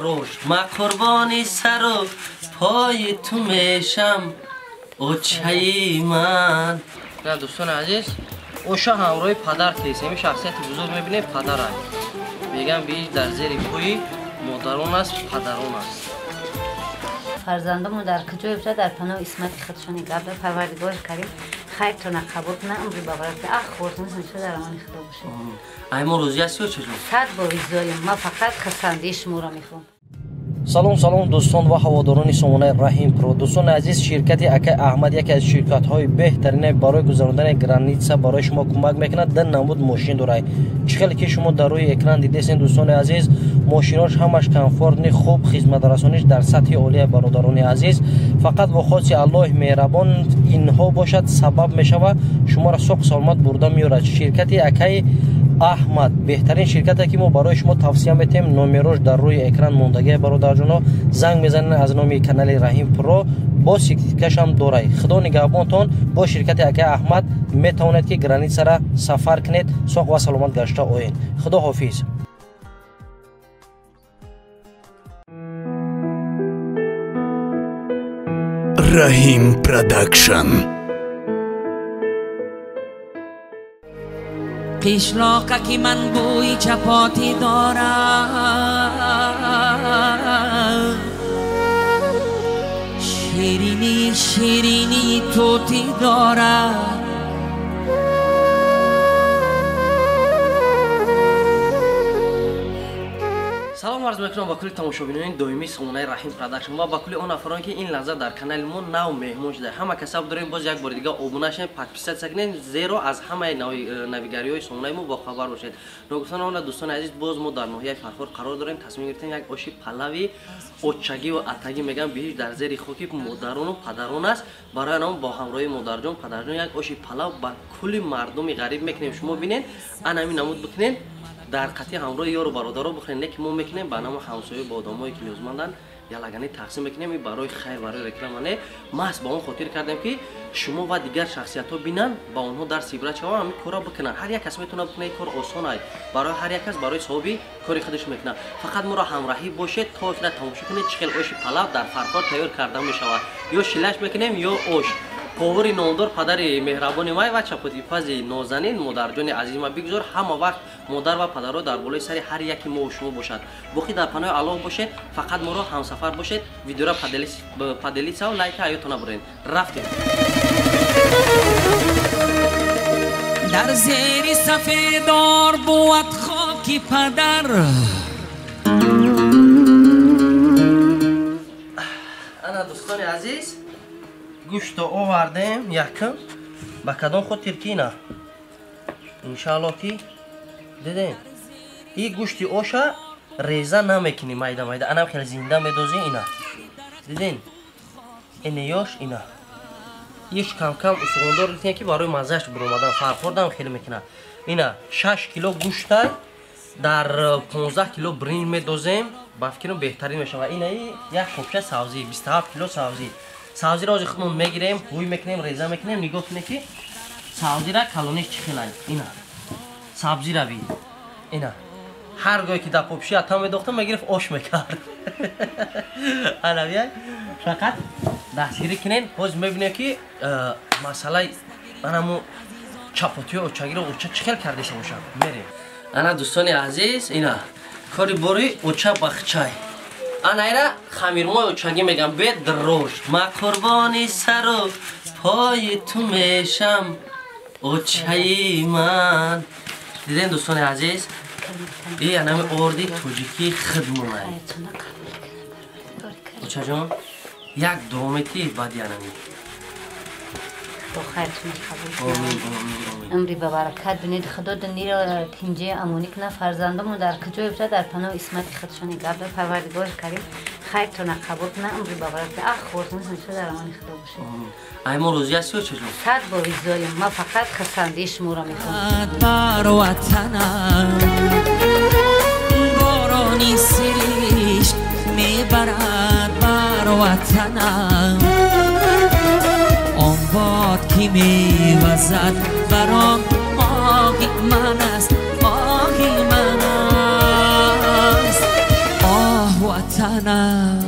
дрож, ма қурбони сару пои ту мешам, очаи ман. На дӯстони азиз, оша ҳамроҳи падар кест. Ҳамин шахсияти бузург мебинед, падарай. Мегӯям биҳишт дар зери пои модарон аст, падарон аст. Фарзандамон дар куҷое бошад, дар паноҳи исмати худшон нигоҳ дор. Парвардигори карим хайртона қабул кунад, умри бабаракат. Ах, хортон ҳамеша дар амони Худо бошед. Ай мо розӣ ҳастӣ, очаҷон? 100 бор розием. Ман фақат хурсандии шуморо мехоҳам. Салом, салом, дӯстон ва ҳаводорони сомонаи Раҳим Про. Дӯстони азиз, ширкати акай Аҳмад яке аз ширкатҳои беҳтарине барои гузарондани граница барои шумо кӯмак мекунад. Ду намуд мошин дорад. Чӣ хеле ки шумо дар рӯи экран дидесен, дӯстони азиз, мошинош ҳамаш комфортни, хуб, хизматрасониш дар сатҳи олия. Бародарони азиз, фақат бо хоси Аллоҳи меҳрабон инҳо бошад сабаб мешавад шуморо соқ саломат бурда меорад. Ширкати акай Аҳмад беҳтарин ширкате ки мо барои шумо тавсия метиҳем. Номерош дар рӯи экран мондагия, бародарҷоно, занг мезанед аз номи канали Раҳим Про, бо сертификашам дорай. Худо нигаҳбонтон. Бо ширкати акай Аҳмад метавонед ки границара сафар кунед, соқ ва саломат гашта оед. Худо ҳофиз. Раҳим Продакшн. Қишлоқа ки ман бӯи чапотӣ дорам, ширинӣ ширинии тӯтӣ дорад. Салом арз мекунам ба кулли тамошобинони доимии сомонаи Раҳим Продакшн ва ба кулли он нафароне ки ин лаҳза дар канали мо нав меҳмон шуда. Ҳама касаб дорем, боз як бори дига обуна шавед, подписаться кунед, зеро аз ҳамаи навигариҳои сомонаи мо бохабар бошед. Ногуфта намонад, дӯстони азиз, боз мо дар ноҳияи Фархор қарор дорем. Тасмим гирифтем як оши палави очагӣ ва атагӣ, мегӯям биҳишт дар зери хоки модарону падарон аст. Барои ан бо ҳамроҳии модарҷон, падарҷон як оши палав ба кулли мардуми ғариб мекунем. Шумо бинед, ан ҳамин намуд бикунед, дар қатъи ҳамроҳи ёру бародаро бихӯред. Не ки мо мекунем ба намо ҳамсоя, ба одамое ки ниёзманданд ялаганӣ тақсим мекунем. Ин барои хайр, барои реклама не, маҳз ба он хотир кардем ки шумо ва дигар шахсиятҳо бинанд, ба онҳо дарси ибрат шаванд, ҳамин корро бикунанд. Ҳар як кас метавонад бикунад, ин кор осон аст барои ҳар як кас, барои соҳиби кори худаш мекунад. Фақат моро ҳамроҳӣ бошед то охира тамошо кунед, чӣ хел оши палав дар Фархор тайёр карда мешавад. Ё шилаш мекунем, ё ош. Повари номдор, падари меҳрабони май ва чапотипази нозанин модарҷони азизи ма, бигзор ҳама вақт модар ва падарро дар болои сари ҳар яки мо шумо бошад. Боқӣ дар паноҳи Аллоҳ бошед, фақат моро ҳамсафар бошед. Видеора поделиться ва лайка ҳаётона набуред. Рафтем. Дар зери сафедор бувад хоки падар. Ана дӯстони азиз, гӯшто овардем якм. Ба кадом хотир ки ина иншааллоҳ ки дидем, и гӯшти оша реза намекунӣ, майда майда, анам хеле зинда медозӣ. Ина дидем, ине ёш, ина иш камкам усуғондор гирифтем ки барои маззааш буромадан. Фархордам хеле мекунад. Ина 6 кило гӯшта дар 15 кило бринҷ медозем, ба фикрам беҳтарин мешавад. Ина як копча сабзӣ, 27 кило сабзӣ. Сабзиро ҳозир худмон мегирем, ҳуй мекунем, реза мекунем. Нигоҳ кунед ки сабзира калониш чӣ хелай. Ина сабзира би, ина ҳар гоҳе ки дар попши атам медохтам, мегирифт ош мекард. Ана бия, фақат дастгирӣ кунед. Ҳозир мебинем ки масъалаи анамо чапотиё очагиро оча чӣ хел кардеса бошад. Мерем. Ана дӯстони азиз, ина кори бори оча бахчай. Ана ира хамирмои очагӣ мегам, бе дрож. Ма қурбони сару пои ту мешам, очаи ман. Дидем дӯстони азиз, и анами орди тоҷикии хидмонай. Очаҷон, як дуомети баъди анами. Худо хайртон қабул кунад. Умри ба баракат бинед. Худо дунёро тинҷи амонӣ кунад. Фарзандамон дар куҷое бошад, дар паноҳи исмати худшон нигоҳ дор. Парвардигори карим хайртона қабул кунад, умри ба баракат. Ах, хортон ҳамеша дар амони Худо бошед. Ай мо розӣ ҳастӣ, очаҷон? 100 бор розием. Ман фақат хурсандии шуморо мехоҳам. Бар ватанам борони сиришт мебарад, бар ватанам он бод ки мевазад бар он оҳи ман аст, оҳи ман аст. Оҳ. ватанам,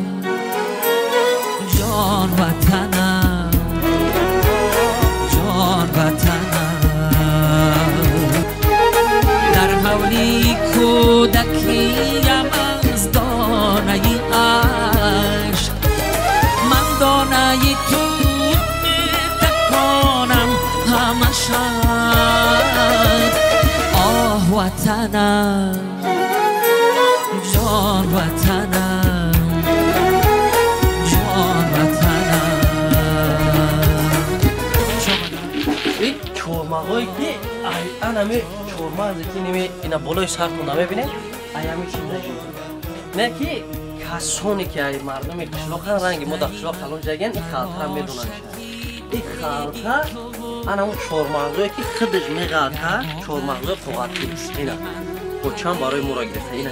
ҷон ватанам, ҷон ватанам. Дар ҳавлии кӯдакиям аз донаи ашк ман донаи тут метаконам ҳама шаб. Оҳ ватанам, ҷон ватанам, ҷон ватанам. Ин чормағое ки анами чормағзе ки ними ина болои сартон намебинем, аями чи не ки касоне ки ай мардуми қишлоқан ранги мо дар қишлоқ калон ҷаген ин халтара медонанд. Ин халта анамун чормағзое ки худаш меғалта, чормағзои қоғатӣ. Ина бо чанд барои моро гирифта. Ина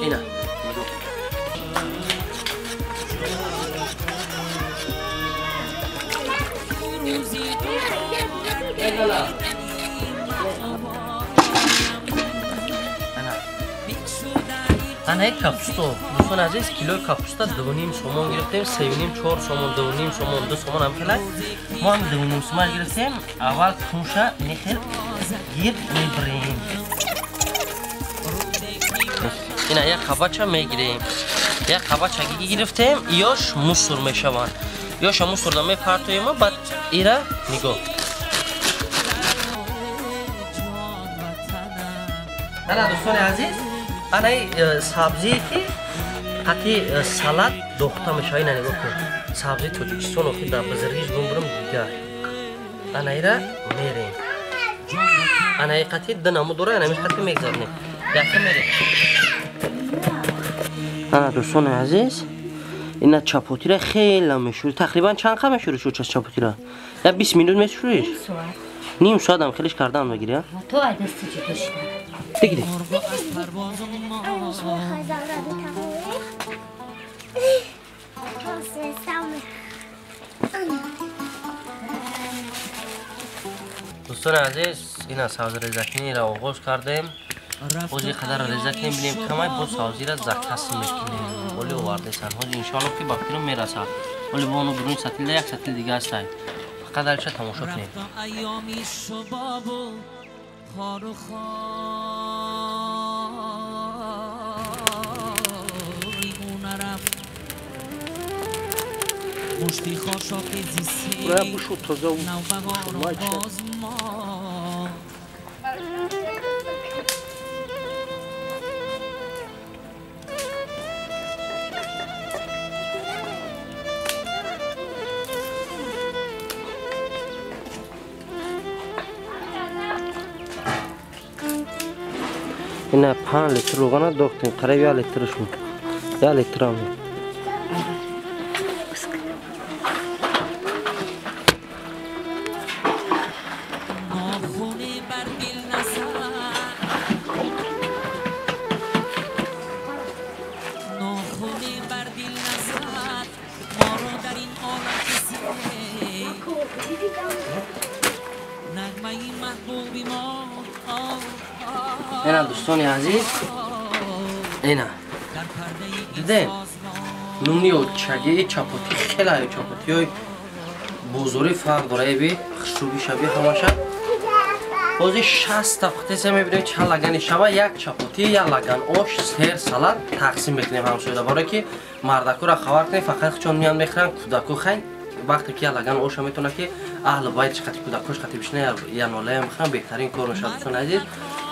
ина ана як капусто. Дӯстон азиз, килои капуста 2.5 сомон гирифтем, 3.5, 4 сомон, 2.5 сомон, 2 сомон ҳам хелак. Мо ҳам 2.5 сомон гирифтем. Аввал кунша нехел гир мебирем. Ина як қабача мегирем. Як қабача гирифтем, ёш мусур мешаванд. Ёша мусурда мепартоем, баъд ира нигоҳ. Ана дӯстони азиз, анаи сабзие ки қати салат дохта мешава, ина нигоҳ кун. Сабзии Тоҷикистон охи дар бузургиш бумбурум дигар. Анаира мерем. Анаи қати ду намуд дора, анами қати мегзарнем. Яка мерем. Ана дӯстони азиз, ина чапотира хеле мешӯрӣ. Тақрибан чанд қа мешӯрӣ шу чапотира? Я 20 минут мешӯриш? Ним соат ҳам хелиш кардан мегирӣ, а? То ай дасти ҷудо шуда. Бигирӣ. Дӯстони азиз, ина сабзирезакниро оғоз кардем. Боз ин қадар реза кунем, бинем камай, боз сабзира закас мекунем. Оли овардесан. Ҳозир иншоалло ки ба фикрам мерасад. Оли бо оно дуруни сатилда як сатил дига ҳастай. Фақат алча тамошо кунем. Ина 5 литр равғана дохтем, қариб 1 литрш буд. 1 литр ам. Ина дӯстони азиз, ина дидем нуни чаги чапоти хеле чапотиҳои бозорӣ фарқ дора. Эби хушрӯби шаби ҳамаша. Ҳозир 60 та пухтеса мебинем чанд лагани шава. Як чапотӣ, як лаган ош, сер салат тақсим мекунем ҳамсояда, барое ки мардакура хабар кунем, фақат чон меян мехӯранд, кӯдаку хай вақте ки як лаган оша метавонад ки аҳли байт қати кӯдакош қати бишина, як нолая мехӯранд, беҳтарин кор мешавад. Дӯстони азиз,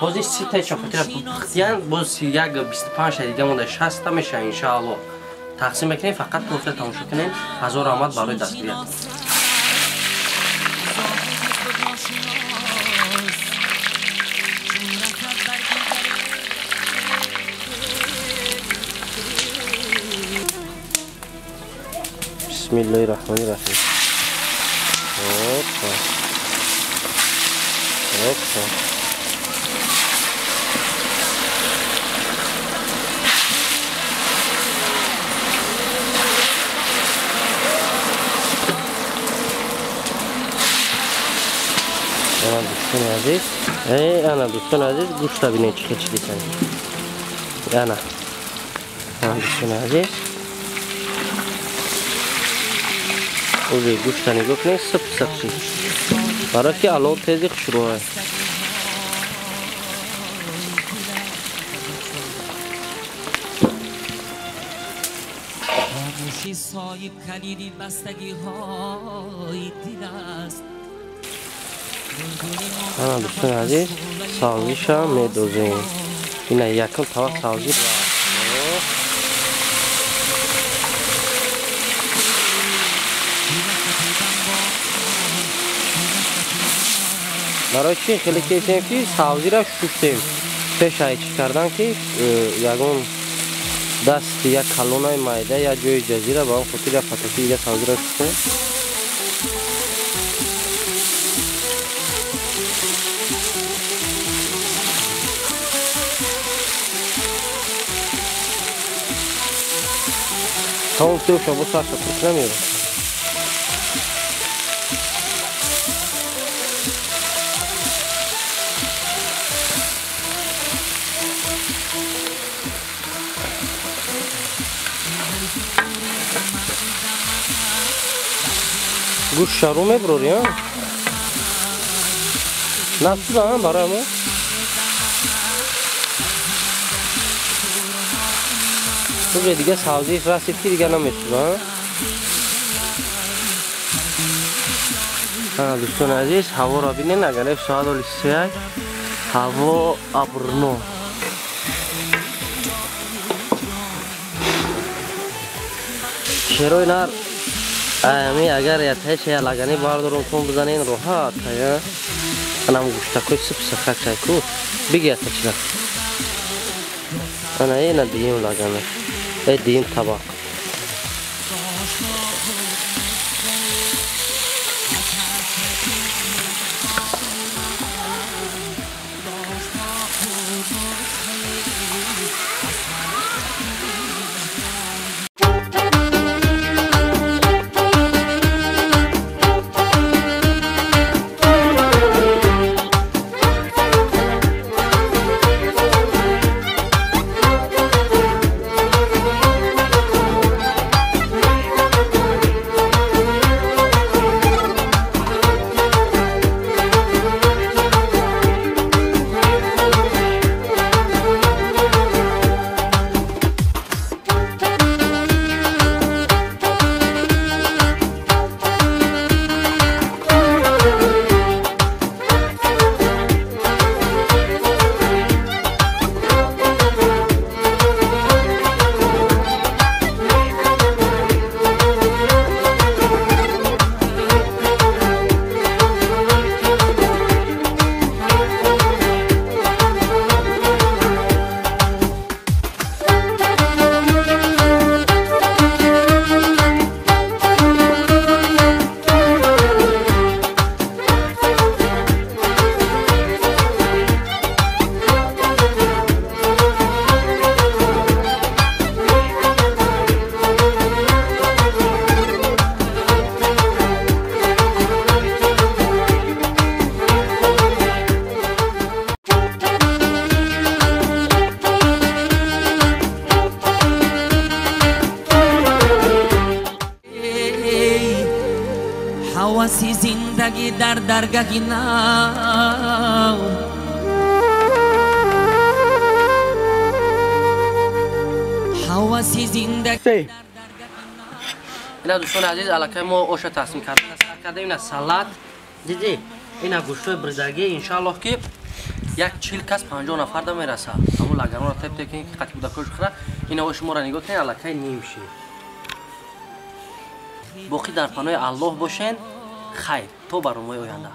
ҳозир 30 та чапотира пухтиян, боз 31-25 та дига монда, 60 та мешавад иншаалло. Тақсим мекунем, фақат кофта тамошо кунем. Ҳазор раҳмат барои дастгирият. Бисмиллоҳи-раҳмони-раҳим. Опа. Опа. Ана дӯстони азиз, ана дӯстони азиз, гӯшта бинед чӣ хел чидисан. Ана. Дӯстони азиз, ози гӯшта нигоҳ кунед, сип сип шид. Барои ки алов тези хушрӯа. صاحب کلیدی بستگی های دل است. Дӯстони азиз, савзиша медозем. Ина якум тавақ савзи. Барои чи хеле кесем ки савзира шуштем пеш ай чӣ кардан ки ягон даст як калонаи майда я ҷои ҷазира, ба он хотир як патоки дига савзира шуштем. Тамом тӯша бо сарша пур намеёбад. Гӯшт шару мебурори, а? Насуда, а, барои мо? Уже дига савзиш расид ки дига намесуза, а? Дӯстони азиз, ҳаворо бинед, агар соат оли 3 ҳаво абрно. Шерои нар ами агар яташа лагани бардорум кун бизанен роҳат ая. Анам гӯштакои сип сихак шайку биги ятачила. Ана ина диим лагана. Э диим табақ. ҳаваси зиндагӣ дар даргаҳи нав ҳаваси зиндагӣ. Ина дӯстони азиз, аллакай мо оша тақсим кардан сар кардем. Ина салат дидӣ, ина гӯштҳои бридагӣ. Иншааллоҳ ки як 40 кас 50 нафар да мераса. Ҳамун лаганонро теп теп кунед ки қати кӯдакҳош хӯра. Ина ош моро нигоҳ кунед, аллакай ним шид. Боқӣ дар паноҳи Аллоҳ бошен. Хайр, то барномаи оянда.